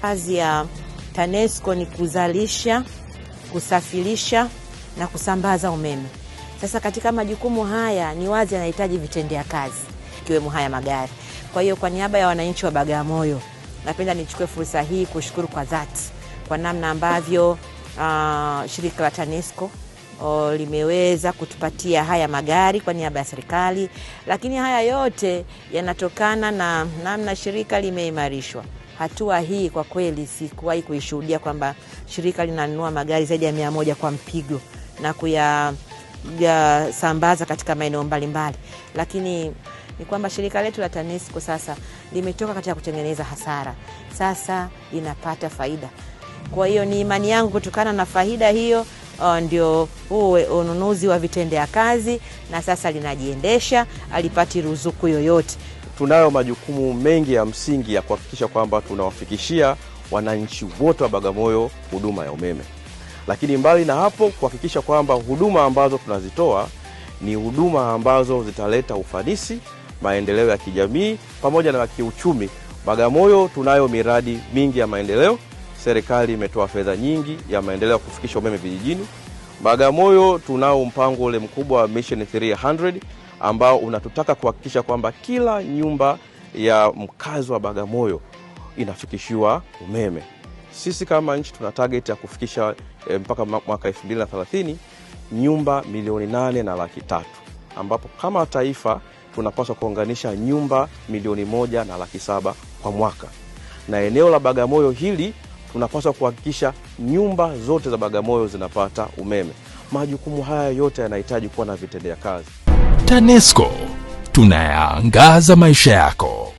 Kazi ya TANESCO ni kuzalisha, kusafirisha na kusambaza umeme. Sasa katika majukumu haya ni wazi yanahitaji vitendea kazi ikiwemo haya magari. Kwa hiyo kwa niaba ya wananchi wa Bagamoyo napenda nichukue fursa hii kushukuru kwa dhati kwa namna ambavyo shirika la TANESCO limeweza kutupatia haya magari kwa niaba ya serikali, lakini haya yote yanatokana na namna shirika limeimarishwa. Hatua hii kwa kweli sikuwahi kuishuhudia kwamba shirika linanunua magari zaidi ya 100 kwa mpigo na kuyasambaza katika maeneo mbalimbali, lakini ni kwamba shirika letu la TANESCO sasa limetoka katika kutengeneza hasara, sasa linapata faida. Kwa hiyo ni imani yangu kutokana na faida hiyo ndio huu ununuzi wa vitendea kazi, na sasa linajiendesha, alipati ruzuku yoyote. Tunayo majukumu mengi ya msingi ya kuhakikisha kwamba tunawafikishia wananchi wote wa Bagamoyo huduma ya umeme, lakini mbali na hapo, kuhakikisha kwamba huduma ambazo tunazitoa ni huduma ambazo zitaleta ufanisi, maendeleo ya kijamii pamoja na kiuchumi. Bagamoyo tunayo miradi mingi ya maendeleo. Serikali imetoa fedha nyingi ya maendeleo ya kufikisha umeme vijijini. Bagamoyo tunao mpango ule mkubwa wa Mission 300 ambao unatutaka kuhakikisha kwamba kila nyumba ya mkazi wa Bagamoyo inafikishiwa umeme. Sisi kama nchi tuna target ya kufikisha mpaka mwaka 2030 nyumba 8,300,000, ambapo kama taifa tunapaswa kuunganisha nyumba 1,700,000 kwa mwaka, na eneo la Bagamoyo hili tunapaswa kuhakikisha nyumba zote za Bagamoyo zinapata umeme. Majukumu haya yote yanahitaji kuwa na vitendea kazi. TANESCO, tunayaangaza maisha yako.